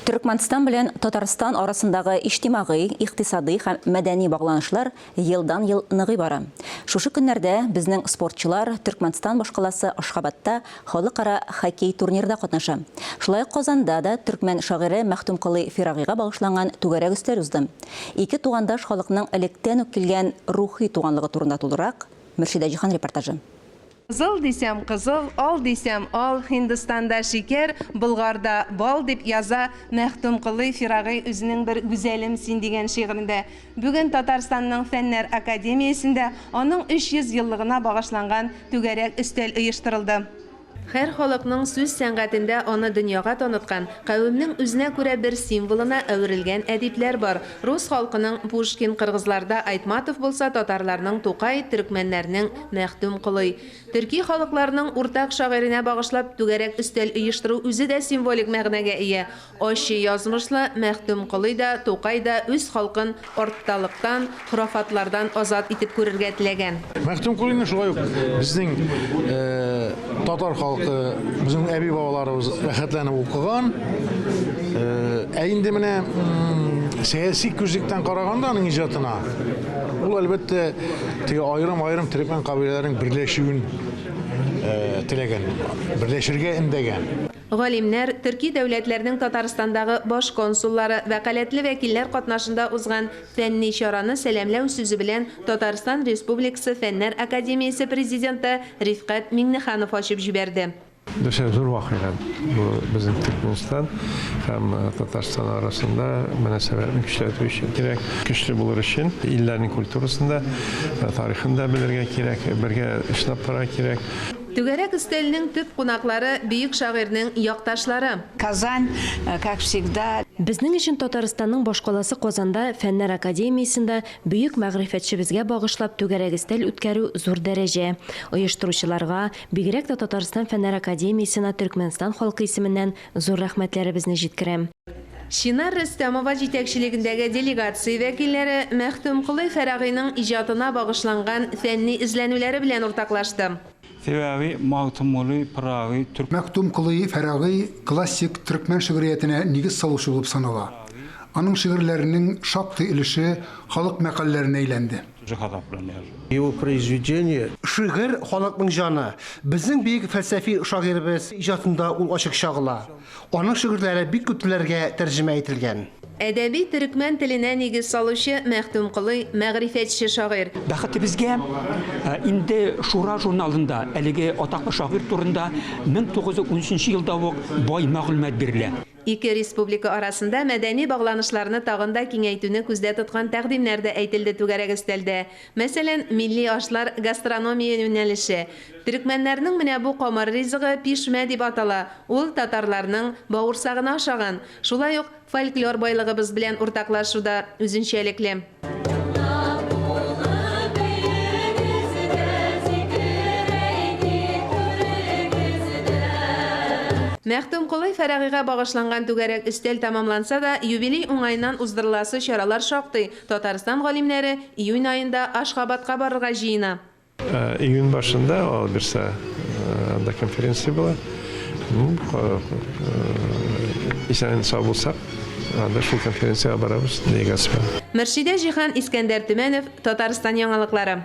Төркмәнстан белән Татарстан арасындагы иҗтимагый, икътисадый һәм мәдәни багланышлар елдан-ел ныгый бара. Шушы көннәрдә безнең спортчылар Төркмәнстан башкаласы Ашхабадта халыкара хоккей турнирда катнаша. Шулай ук Казанда да төркмән шагыйре Мәхтүмколый Фирагыйга багышланган түгәрәк өстәл узды. Ике тугандаш халыкның электән үк килгән рухи туганлыгы турында тулырак Мөршидә Җиһан репортажы. Кызыл дисәм, кызыл, ал дисәм, ал, Һиндстанда шикәр, Болгарда бал, дип яза Мәхтүмколый Фирагый үзенең Бер гүзәлем син дигән шигырендә. Бүген Татарстанның Фәннәр академиясендә аның 300 еллыгына багышланган түгәрәк өстәл оештырылды. Һәр халыкның сүз сәнгатендә аны дөньяга таныткан, кавемнең үзенә күрә бер символына әверелгән әдипләр бар. Рус халкының, Пушкин, кыргызларда Айтматов булса, татарларның, Тукай, төрекмәннәрнең, Мәхтүмколый. Төрки халыкларның уртак шагыйренә багышлап түгәрәк өстәл оештыру үзе дә символик мәгънәгә ия. Ачы язмышлы Мәхтүмколый да, Тукай да үз халкын артталыктан, хорафатлардан азат итеп күрергә теләгән. Мәхтүмколыйны шулай ук безнең татар халкы, безнең әби-бабаларыбыз рәхәтләнеп укыган. Ә инде менә сәяси күзлектән караганда аның иҗатына, ул, әлбәттә, теге аерым-аерым төрекмән кабиләләренең берләшүен теләгән, берләшергә өндәгән. Галимнәр, төрки дәүләтләрнең Татарстандагы баш консуллары, вәкаләтле вәкилләр катнашында узган фәнни чараны сәламләү сүзе белән Татарстан Республикасы Фәннәр академиясе президенты Рифкать Миңнеханов ачып җибәрде. Дөресрәк, зур вакыйга бу безнең Төркмәнстан һәм Татарстан арасында мөнәсәбәтне көчләтү өчен кирәк. Көчле булыр өчен илләрнең культурасын да, тарихын да белергә кирәк, бергә эшләп торырга кирәк. Түгәрәк өстәлнең төп кунаклары, бөек шагыйрьнең якташлары. Казань, как всегда. Безнең өчен Татарстанның башкаласы Казанда Фәннәр академиясендә бөек мәгърифәтчебезгә багышлап түгәрәк өстәл үткәрү зур дәрәҗә. Оештыручыларга, бигрәк тә Татарстан Фәннәр академиясенә Төркмәнстан халкы исеменнән зур рәхмәтләребезне җиткерәм. Чинар Рөстәмова җитәкчелегендәге делегация вәкилләре Мәхтүмколый Фәрагыйның иҗатына багышланган фәнни эзләнүләре белән уртаклашты. Sebäbi Magtymguly Pyragy türk. Мәхтүмколый Фәрагый классик төркмән шигъриятенә нигез салучы булып санала. Аның шигырьләренең шактый өлеше халык мәкальләренә әйләнде. Hasaplanýar. Его произведения. Шигырь, халыкның җаны. Безнең бөек фәлсәфи шагыйребез иҗатында ул ачык чагыла. Аның шигырьләре бик күп телләргә тәрҗемә ителгән. Әдәби төрекмән теленә нигез салучы Мәхтүмколый, мәгърифәтче шагыйрь. Бәхетебезгә, инде Шура журналында әлеге атаклы шагыйрь турында 1913 елда ук бай мәгълүмат бирелә. Ике республика арасында мәдәни багланышларны тагын да киңәйтүне күздә тоткан тәкъдимнәр дә әйтелде түгәрәк өстәлдә. Мәсәлән, милли ашлар, гастрономия юнәлеше. Төрекмәннәрнең менә бу камыр ризыгы пишмә дип атала, ул татарларның бавырсагына ошаган. Шулай ук фольклор байлыгыбыз белән уртаклашу да үзенчәлекле. Мәхтүмколый Фәрагыйга багышланган түгәрәк өстәл тәмамланса да, юбилей уңаеннан уздырыласы чаралар шактый. Татарстан галимнәре июнь аенда Ашхабадка барырга җыена. Июнь башында, алла бирсә, анда конференция була. Ну, исән сау булсак, анда шул конференциягә барабыз делегация белән. Мөршидә Җиһан, Искәндәр Төмәнов, Татарстан яңалыклары.